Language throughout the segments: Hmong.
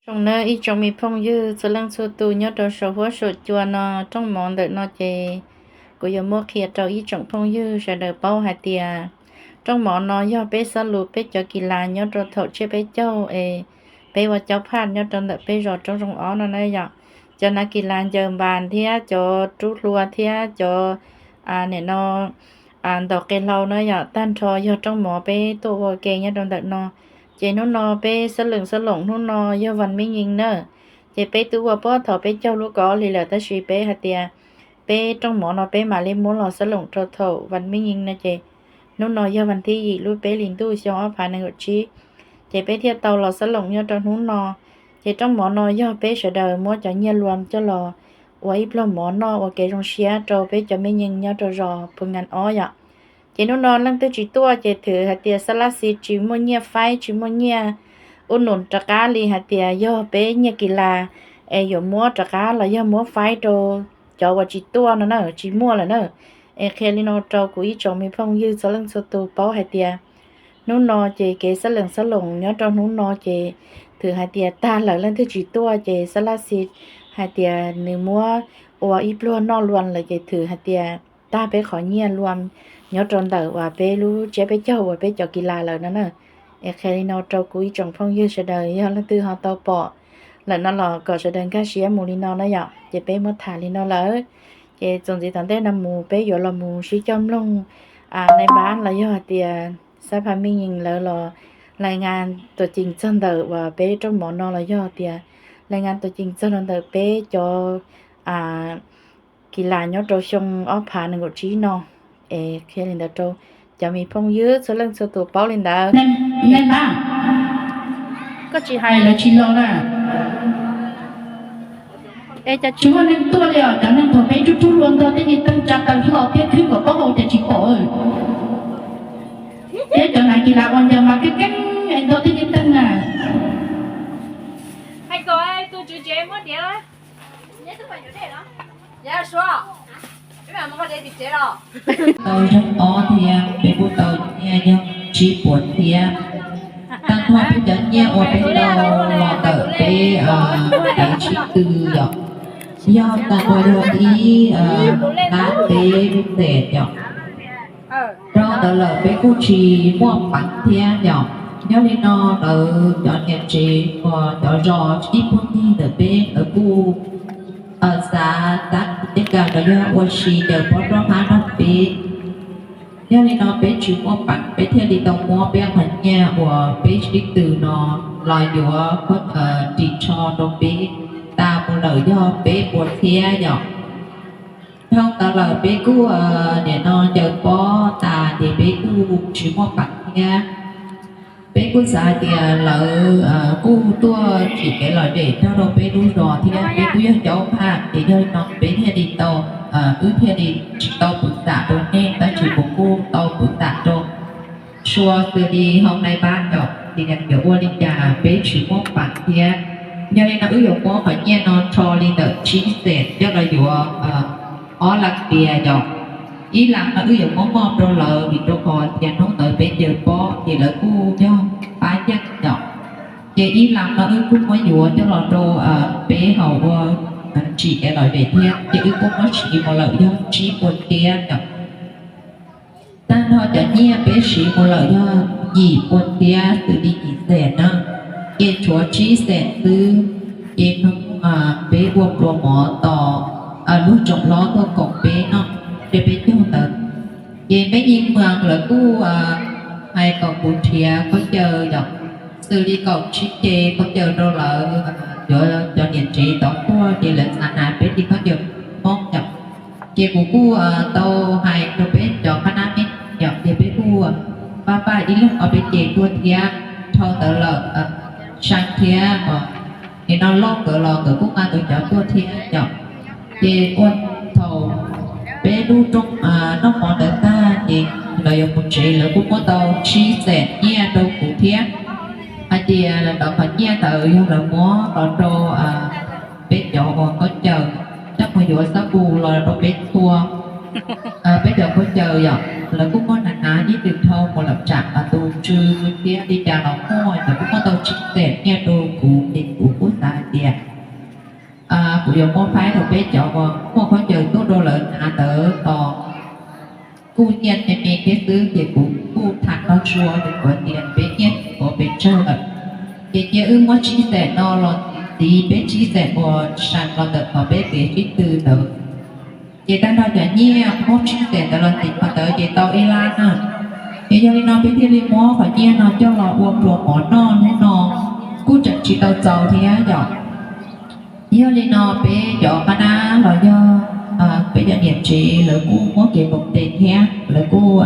Zoo nawb ib tsoom me phooj ywg txhua leej txhua tus nyob rau saum huab saum cua no, rooj mov ntawm no ces kuv yuav muab qhia rau ib tsoom phooj ywg sawv daws paub hais tias rooj mov no yog peb xab lus peb cov kis las nyob rau thaum tsiab peb caug es peb ua caub phaj nyob rau ntawm peb zos roob zoo ob no na yom. Cov nav kis las ncaws npas thiab cov rub hlua thiab cov nim no ntaus qe hlau na yom, tag nrho yog rooj mov peb tuaj ua ke nyob rau ntawm no. Ces hnub no peb xab lees xab loos hnub no yog vas me nyim na. Ces peb twb ua puag thaum peb caug lub kaum ob hlis lawm tab sis peb hais tias peb rooj mov no peb mam li muab los xab loos rau thaum vas me nyim no ces hnub no yog vas thib yim lub peb hlis ntuj xyoo ob phav nees nkaum tsib. Ces peb thiaj tau los xab loos nyob rau hnub no. Ces rooj mov no yog peb sawv daws muab cov nyiaj luam coj los ua ib pluag mov noj ua kev zoo siab rau peb cov me nyem nyob rau zos Phu Nkas ob yom. Ces hnub no leej twg tsis tuaj ces thwm hais tias xab lab xis tsis muaj nyiaj faib tsis muaj nyiaj ub nus rov qab li hais tias yog peb nyiaj kis las es yuav muab rov qab los yog muab faib rau cov uas tsis tuaj no na, tsis muaj lawm na. Es qhia li no rau kuv ib tsoom me phooj ywg txhua leej txhua tus paub hais tias hnub no ces kev xab lees xab loos nyob rau hnub no ces thwm hais tias tag lawm leej twg tsis tuaj ces xab lab xis hais tias nws muab ua ib pluag noj luam lawm ces thwm hais tias tag peb qhov nyiaj luam nyob rau ntawm uas peb lub tsiab peb caug uas peb cov kis las lawm no na. Es qhia li no rau kuv ib tsoom phooj ywg sawv daws yog leej twg ho tau pom lawm no los kom sawv daws nkag siab mus li no na yom. Ces peb muab tham li no lawm ces txuas ntxiv tom ntej no mus peb yuav los mus sib coj mloog nai npab los yog hais tias xab pha me nyem lawv los lais ngas tuam ceem txog ntawm uas peb rooj mov no los yog tias lais ngas tuam ceem txog rau ntawm peb cov kis las nyob rau xyoo ob phav nees nkaum tsib no. Es qhia li ntawd rau cov me phooj ywg txhua leej txhua tus paub li ntawd. Nai npab, koj tsis hais lawv tsis los na. Es cas tsis muaj neeg tuaj li os, cov neeg thaum peb rub rub hlua ntog tej niag teej tsa taws hlo thiab khwb kom paub hau cas tsis pom. Thiab cov nav kis las ua ncaws mas keeb keeb ntog tej niag teej na. Tau zaub ob thiab peb kuj tau nyiaj yog tsib puas thiab. Tag nrho peb cov nyiaj uas peb tau los ntawm peb kev sib tw yom, yog tag nrho yog ib lab peb lub xees yom. Dhau ntawd lawm peb kuj tsis muaj peev thiab yom. Yog li no lawv cov niam tsev uas cov zos ib puag ncig ntawm peb lawv kuj xav xav tej kag los yog ua si ncaws pob roj hab rau peb. Yog li no peb tsis muaj peev peb thiaj li tau muab peb qhov nyiaj uas peb sib tw no los yuav ris tsho rau peb tas mus lawm yog peb puas thiab yom. Dhau ntawd lawm peb kuj nim no ncaws pob tas ces peb kuj tsis muaj peev thiab. Peb kuj xav hais tias lawv kuj tuaj tsim kev lom zem nrog rau peb lub zos thiab peb kuj yog caub phaj ces yog li no peb thiaj li tau, wb thiaj li tsis tau pwv xam rau nej tab sis kuv kuj tau pwv xam rau sua xws li hauv nai npab yom, tias yuav ua li cas peb tsis muaj peev thiab. Yog li no wb yuav muab qhov nyiaj no rho li ntawm tsib xees coj los yuav ob las pias yom. Ib las no wb yuav muab moj rau lawv vim rau qhov tias hnub ntawd peb ncaws pob ces lawv kuj yog pab yeej yom. Ces ib las no wb kuj muab yuav coj los rau peb haus ua tsim kev lom zem thiab ces wb kuj muab siv mus lawm yog tsib puas thiab yom. Tag nrho cov nyiaj peb siv mus lawm yog yim puas thiab xws li yim xees na, ces tshuav tsib xees xwb. Ces hnub peb ua pluas mov tos luag tsoom hlob tuaj koom peb noj tsiab peb caug ntawd, ces peb yeej mas lawv kuj hais kom kuv nrhiav khaub ncaws yom, xws li kaum tsib ce khaub ncaws rau lawv, yuav cov niam tsev tau tuaj ces lawv xav hnav peb li khaub ncaws Hmoob yom. Ces kuv kuj tau hais rau peb cov qab nab me yom, ces peb kuj pab pab ib leeg ob peb ce tuaj thiab. Dhau ntawd lawm, Sai thiab nim no Lauj nkawd los nkawd kuj nqa nkawd cov tuaj thiab yom. Ces ua thaum peb lub rooj noj mov ntawd tag ces lawv yuav mus tsev, lawv kuj muab tau tsib xees nyiaj rau kuv thiab, hais tias lawv qhov nyiaj ntawd yog lawv muab los rau peb cov uas khaub ncaws, coj mus yuav xab pus los rau peb txhua. Peb cov khaub ncaws yom, lawv kuj muaj hnav hnav ib tug dhau mus lawm tsam tus tswv thiab li cas los muaj, lawv kuj muab tau tsib xees nyiaj rau kuv ces kuv kuj xav hais tias kuv yuav muab faib rau peb cov uas muaj khaub ncaws tuaj rau lawv hnav ntawd tos. Kuj nyiaj me me thiab xwb ces kuv kuj tham tau tsuas rau kuv tias peb nyiaj kuv pes tsawg lawm. Ces cia wb muab tsib xees no los txiv peb tsib xees uas sa los ntawm qhov peb kev sib tw ntawd. Ces tag nrho cov nyiaj muab tsib xees ntawd los txiv qhov ntawd ces tau ib lab na. Ces yog li no peb thiaj li muab qhov nyiaj no coj los ua pluas mov noj hnub no, kuj tseem tsis tau txaus thiab yom. Yog li no peb cov qab nab los yog peb cov niam tsev lawv kuj muab kev koom tes thiab lawv kuj,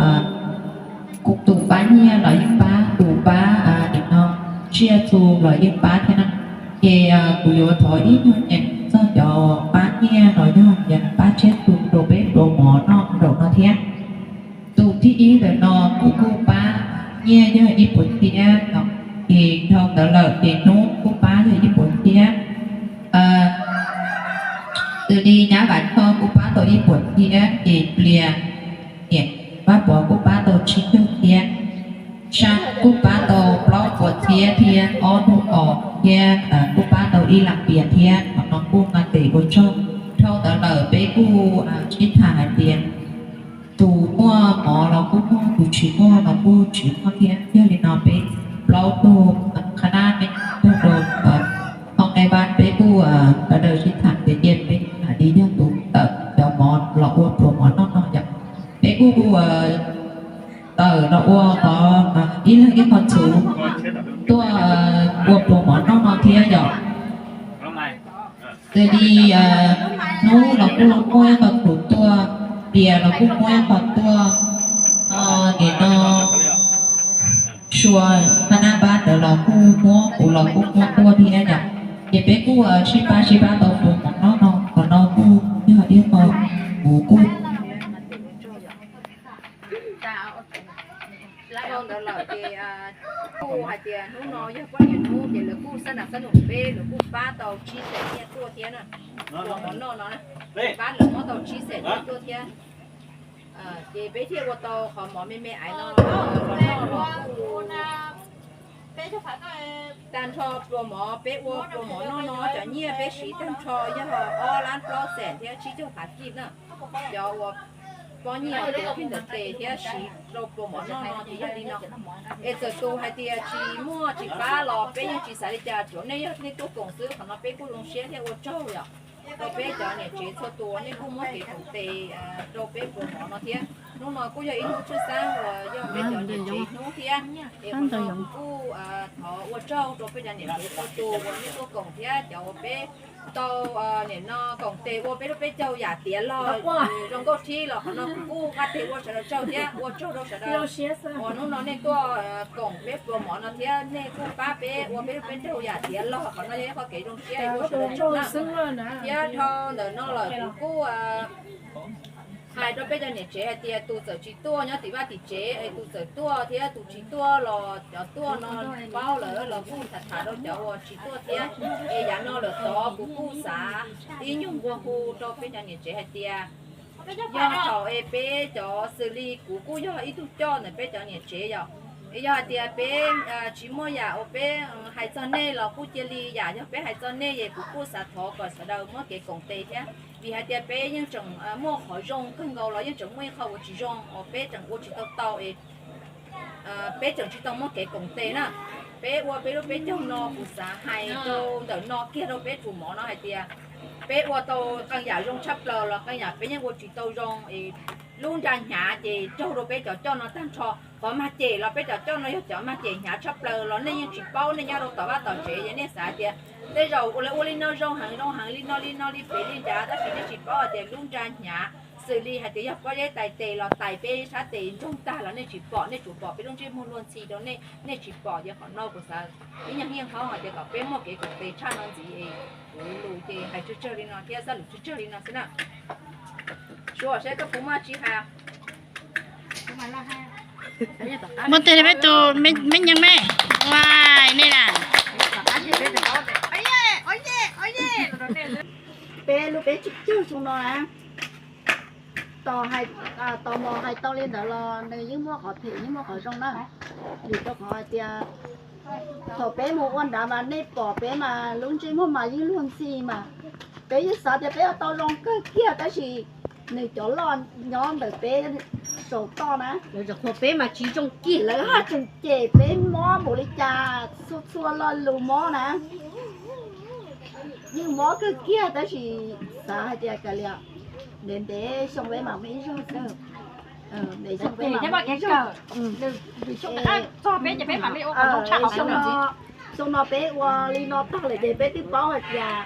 kuj tus pab nyiaj los yeej pab, tus pab nim no tsiaj txhu los yeej pab thiab na. Ces kuv yuav thov ib nyuag nyem txog cov pab nyiaj los yog pab tsiaj txhu rau peb pluas mov noj zaum no thiab. Tus thib ib ntawm no kuv kuj pab nyiaj yog ib puas txhiab no, ces dhau ntawd lawm ces hnub kuj pab yog ib puas txhiab. Xws li nyab Vam Choj kuj pab tau ib puas txhiab, ces pliag niam Vaj Pov kuj pab tau tsib caug txhiab, Sab kuj pab tau plaub puas txhiab thiab ob tug os thiab kuj pab tau ib lam pias thiab. Qhov no kuj nqa tes ua tsaug. Dhau ntawd lawm peb kuj sib tham hais tias tus muaj mov los kuj muaj, tus tsis muaj los kuj tsis muaj thiab. Yog li no peb plaub tug qhab nab me tug rau hoo nqe vaj peb kuj sawv daws sib tham tias cia peb tham li yog tus tawm cov mov los ua pluas mov noj no yom. Peb kuj tawm los ua qhov ib leeg ib qho txhuv tuaj ua pluas mov noj no thiab yom. Xws li hnub los kuj muaj ib qho txhuv tuaj, tias los kuj muaj ib qho tuaj, nim no sua qhab nab npab ntawd los kuj muab, kuv los kuj muab tuaj thiab yom. Ces peb kuj sib pab sib pab tau pluas mov noj no, qhov no kuj yog ib qho kuv kuj Dhau ntawd lawm ces kuj hais tias hnub no yog poj niam hnub ces lawv kuj xab nas xab num peb, lawv kuj pab tau tsib xees nyiaj tuaj thiab na. Pluas mov noj no na, pab lawv muab tau tsib xees nyiaj tuaj thiab. Ces peb thiaj ua tau qhov mov me me ais no los noj los kuj tag nrho pluas mov, peb ua pluas mov noj no cov nyiaj peb siv tag nrho yog ob lab plaub xees thiab tsib caug phav kij na. Cov uas pob nyiaj uas tuav kiag ntawm tes thiab siv rau pluas mov noj no ces yog li no. Es txawm tus hais tias tsis muaj tsis pab los peb yeej tsis xav li cas, tsuav nej yog nej tuaj koom xwb, qhov no peb kuj zoo siab thiab ua tsaug yom. Rau peb cov niam tsev txhua tus nej kuj muab kev koom tes rau peb pluas mov no thiab. Hnub no kuj yog ib hnub tshwj xeeb uas yog peb cov niam tsev hnub thiab, es qhov no kuv kuj thov ua tsaug rau peb cov niam tsev txhua tus uas nej tuaj koom thiab cov uas peb tau nim no koom tes ua peb lub peb caug yam tiav log zoo nkauj thib los qhov no kuv kuj nqa tes ua sawv daws tsaug thiab ua tsaug rau sawv daws uas hnub no nej tuaj koom peb pluas mov no thiab nej kuj pab peb ua peb lub peb caug yam tiav log, qhov no yog ib qho kev zoo siab ua sawv daws tsaug na. Thiab dhau ntawm no lawm kuv kuj hais rau peb cov niam tsev hais tias tus txawm tsis tuaj nyob tim vaj tim tsev es tus txawm tuaj thiab tus tsis tuaj los cov tuaj no paub lawm los kuj tham tham rau cov uas tsis tuaj thiab. Es yav no lawm tod kuv kuj xav ib nyuag nqua hu rau peb cov niam tsev hais tias yog thaum es peb cov xws li kuv kuj yog ib tug coj ntawm peb cov niam tsev yom. Es yog hais tias peb tsis muaj yam uas peb hais txog nej los kuj cia li yam yog peb hais txog nej es kuv kuj xav thov kom sawv daws muab kev koom tes thiab. Vim hais tias peb yeej tseem muaj qhov zoo kawg nkaus los yeej tseem muaj ib qho uas tsis zoo uas peb tseem ua tsis tau tau es peb tseem tsis tau muab kev koom tes na. Peb ua peb lub peb caug no kuv xav hais rau ntawm no kiag rau peb pluas mov no hais tias peb ua tau qee yam zoo tshaj plaws los qee yam peb yeej ua tsis tau zoo es lub nra hnyav ces raug rau peb cov coj no tag nrho. Qhov mag cem los peb cov coj no yog cov mag cem hnyav tshaj plaws los nej yeej tsis paub, nej nyob rau tom vaj tom tsev es nej xav hais tias tej zaum lawv ua li no zoo heev zoo heev li no li no li pem li nrad tab sis nej tsis paub hais tias lub nra hnyav xws li hais tias yog pob zeb tais tes los tais peb sab tes ntsoog tag los nej tsis pom, nej tsuas pom peb lub ntsej muag luag ntxhi rau nej, nej tsis pom. Ces qhov no kuv xav ib nyuag hiaj hlob hais tias kom peb muaj kev koom tes tshaj no ntxiv es kuv lus ces hais tsawg tsawg li no thiab xab lus tsawg tsawg li no xwb na. Suav seb koj puas muaj tsis hais. Muaj tej peb tus me nyeeg me, ua nej na. Peb lub peb caug xyoo no na, Tos hais, tos mos hais tau li ntawd los nws yeej muaj qhov phem yeej muaj qhov zoo na. Vim rau qhov hais tias thaum peb mus ua nrad mas nej pom peb mas lub ntsej muag mas yeej luag ntxhi mas peb yeej xav tias peb yuav tau zoo kawg kiag tab sis nws cov loj nyob ntawm peb saum toj na, peb mas tsis zoo kiag lawv haj tseem cem peb mob npaum li cas, txhua txhua lo lus mob na. Yeej mob kawg kiag tab sis xav hais tias kav liam, ntev ntev xyoo peb mam muaj ib zaug xwb. Ntev xyoo peb mam muaj ib zaug. Xyoo no peb ua li no tag lawm ces peb twb paub hais tias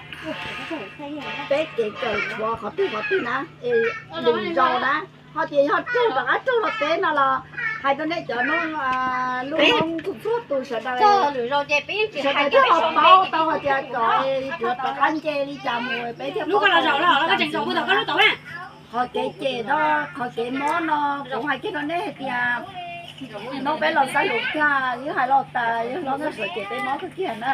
peb kev kawm tshuav qhov twg qhov twg na, es lwm zaus na, ho tias yog raug rov qab raug los peb no los hais rau nej cov lub Hmoob txhua txhua tus sawv daws, sawv daws thiaj ho paub tau hais tias kom rov qab nce li cas mus peb thiaj paub tau li cas ntxiv. Qhov kev cem no, qhov kev mob no kuv hais kiag rau nej hais tias Hmoob peb los xab lus kag, yeej hais los tas yawg hlob Nkauj Suav cem peb mob kawg kiag na.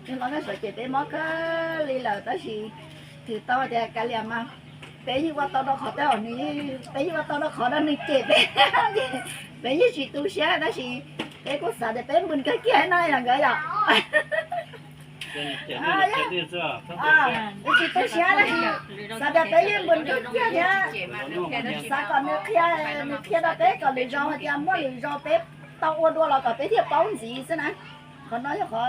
Yawg hlob Nkauj Suav cem peb mob kawg li lawm tab sis twb tau tias kav liam mas peb yeej ua tau rau qhov tej, peb yeej ua tau rau qhov no nws cem peb, peb yeej tsis tu siab tab sis peb kuj xav tias peb npws kawg kiag no los nkawd yom. Tsis tu siab tab sis xav tias peb yeej npws kawg kiag thiab. Xav kom nws qhia, nws qhia rau peb kom lwm zaus hais tias muaj lwm zaus peb tau ua dua los kom peb thiaj paub ntxiv xwb na. Qhov no yog qhov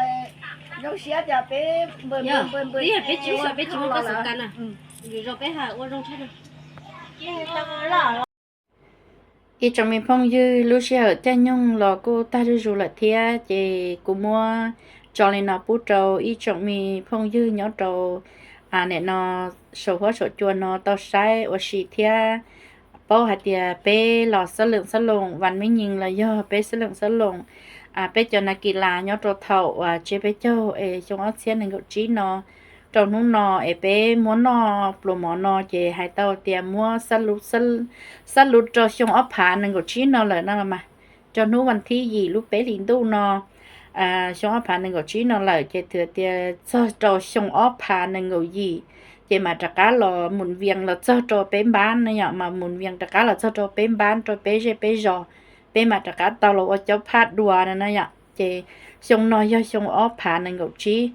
zoo siab tias peb npws npws npws peb tsis ua peb tsis ua lawm. Ib tsoom me phooj ywg, lub sij hawm caij nyoog los kuj tag zuj zus lawm thiab ces kuv muab tso li no pub rau ib tsoom me phooj ywg nyob rau nim no saum huab saum cua no tau saib ua si thiab paub hais tias peb los xab leem xab loos vas me nyees los yog peb xab leem xab loos, peb cov nas kis las nyob rau thaum uas tsiab peb caug es xyoo ob txhiab nees nkaum tsib no rau hnub no es peb muab noj pluas mov no ces hais tau tias muab xab lub rau xyoo ob phav nees nkaum tsib no lawm no los mas. Rau hnub vas thib yim lub peb hlis ntuj no xyoo ob phav nees nkaum tsib no lawm ces twb tias txog rau xyoo ob phav nees nkaum yim ces mam rov qab los mus vias los txog rau peb npab no yom, mas mus vias rov qab los txog rau peb npab rau peb zej peb zos, peb mam rov qab tau los ua caub phaj dua no na yom. Ces xyoo no yog xyoo ob phav nees nkaum tsib,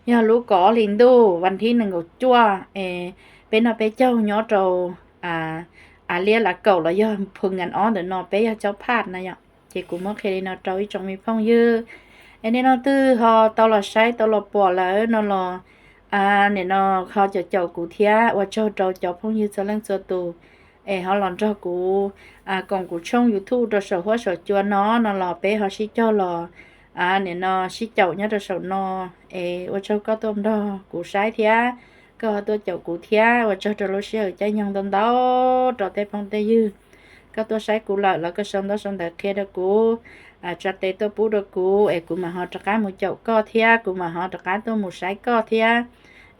yog lub kaum ob hlis ntuj vas thib nees nkaum cuaj es peb noj peb caug nyob rau a liab lav kaum los yog phu nkas ob ntawm no peb yog caub phaj na yom. Ces kuv muab qhia li no rau ib tsoom me phooj ywg es nej leej twg ho tau los saib tau los pom lawm no los nim no ho caum caum kuv thiab ua tsaug rau cov phooj ywg txhua leej txhua tus es ho los nrog kuv koom kuv tshooj YouTube rau saum huab saum cua no no los peb ho sib cog los nim no sib caum nyob rau saum no es ua tsaug koj tuaj nrog kuv saib thiab koj ho tuaj caum kuv thiab ua tsaug rau lub sij hawm caij nyoog ntau ntau rau tej phooj tej ywg. Koj tuaj saib kuv lawm los koj sau ntaub sau ntawv qhia rau kuv, tsa tes tuaj pub rau kuv es kuv mam ho rov qab mus caum koj thiab kuv mam ho rov qab tuaj mus saib koj thiab.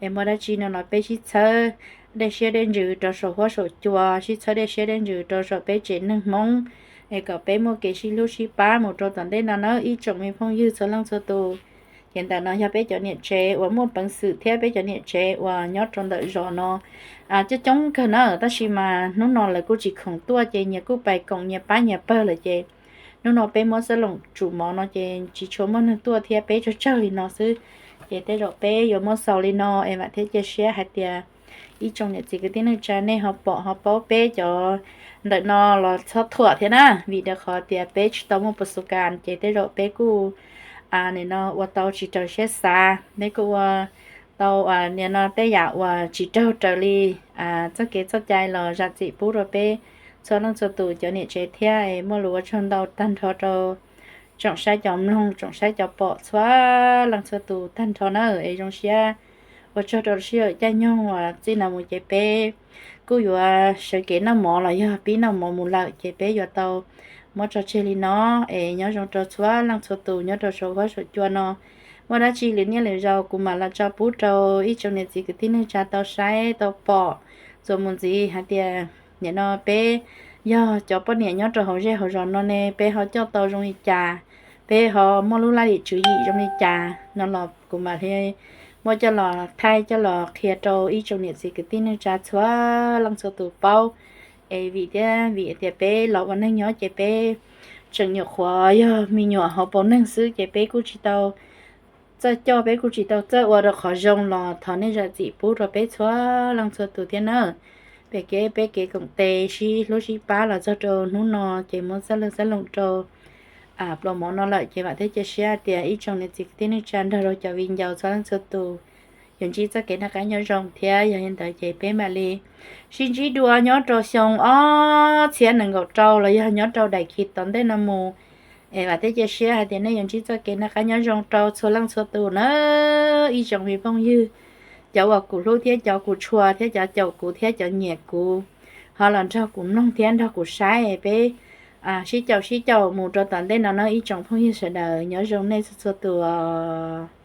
Es muaj dab tsi no los peb sib txhawb dej siab dej ntsws rau saum huab saum cua, sib txhawb dej siab dej ntsws rau saum peb tsev neeg Hmoob es kom peb muaj kev sib hlub sib pab mus rau tom ntej no nawb ib tsoom me phooj ywg txhua leej txhua tus. Ces ntawm no yog peb cov niam tsev uas muaj peev xwm thiab peb cov niam tsev uas nyob rau ntawm zos no coob coob kawg na, tab sis mas hnub no lawv kuj tsis khoom tuaj ces nyias kuj pais koom nyias pab nyias pawg lawm ces hnub no peb muab xab loom tsum mov no ces tsis tshua muaj neeg tuaj thiab peb tsawg tsawg li no xwb. Ces tej zaum peb yuav muab xaus li no es vam thiab cia siab hais tias ib tsoom niam txiv kwv tij neej tsa nej ho pom ho paub peb cov ntawm no los txhob thuam thiab na, vim rau qhov tias peb tsis tau muaj pus xu kas ces tej zaum peb kuj nim no ua tau tsis raws siab xav, peb kuj ua tau nim no tej yam uas tsis raug raws li txoj kev txoj cai los zam txim pub rau peb txhua leej txhua tus cov niam tsev thiab es muaj lus ua tsaug ntau tag nrho rau tsoom saib cov mloog tsoom saib cov pom txhua leej txhua tus tag nrho na es zoo siab ua tsaug rau sij hawm caij nyoog uas txij no mus ces peb kuj yuav sawv kev noj mov los yog pib noj mov mus lawm ces peb yuav tau muab tso tseg li no es nyob zoo rau txhua leej txhua tus nyob rau saum huab saum cua no. Muaj dab tsi lwm niaj lwm zaus kuv mam los tso pub rau ib tsoom niam txiv kwv tij neej tsa tau saib tau pom txuas mus ntxiv hais tias nim no peb yog cov poj niam nyob rau hauv zej hauv zos no ne peb ho coj tau zoo li cas, peb ho muaj lub laj lim tswv yim zoo li cas no los kuv mam li muab coj los thaij coj los qhia rau ib tsoom niam txiv kwv tij neej tsa txhua leej txhua tus paub. Es vim thiab vim tias peb los ua neej nyob ces peb tseem nyuam qhuav yog me nyuam hauv paus neeg xwb ces peb kuj tsis tau txawj coj, peb kuj tsis tau txawj ua rau qhov zoo los thov nej zam txim pub rau peb txhua leej txhua tus thiab nawb. Peb kev peb kev koom tes sib hlub sib pab los txog rau hnub no ces muab txoj laj xab loos rau pluas mov no lawm ces vam thiab cia siab tias ib tsoom niam txiv kwv tij neej tsa nrog rau cov viv ncaus txhua leej txhua tus yuav ntsib txoj kev noj qab nyob zoo thiab yog li ntawd ces peb mam li sib ntsib dua nyob rau xyoo ob txhiab nees nkaum rau los yog nyob rau daim khi tom ntej no mus. Es vam thiab cia siab hais tias nej yuav ntsib txoj kev noj qab nyob zoo rau txhua leej txhua tus na. Ib tsoom me phooj ywg, cov uas kuv hlub thiab cov kuv tshua thiab cov caum kuv thiab cov nyiam kuv, ho los nrog kuv mloog thiab nrog kuv saib peb sib caum sib caum mus rau tom ntej no na ib tsoom phooj ywg sawv daws nyob zoo nej txhua txhua tus.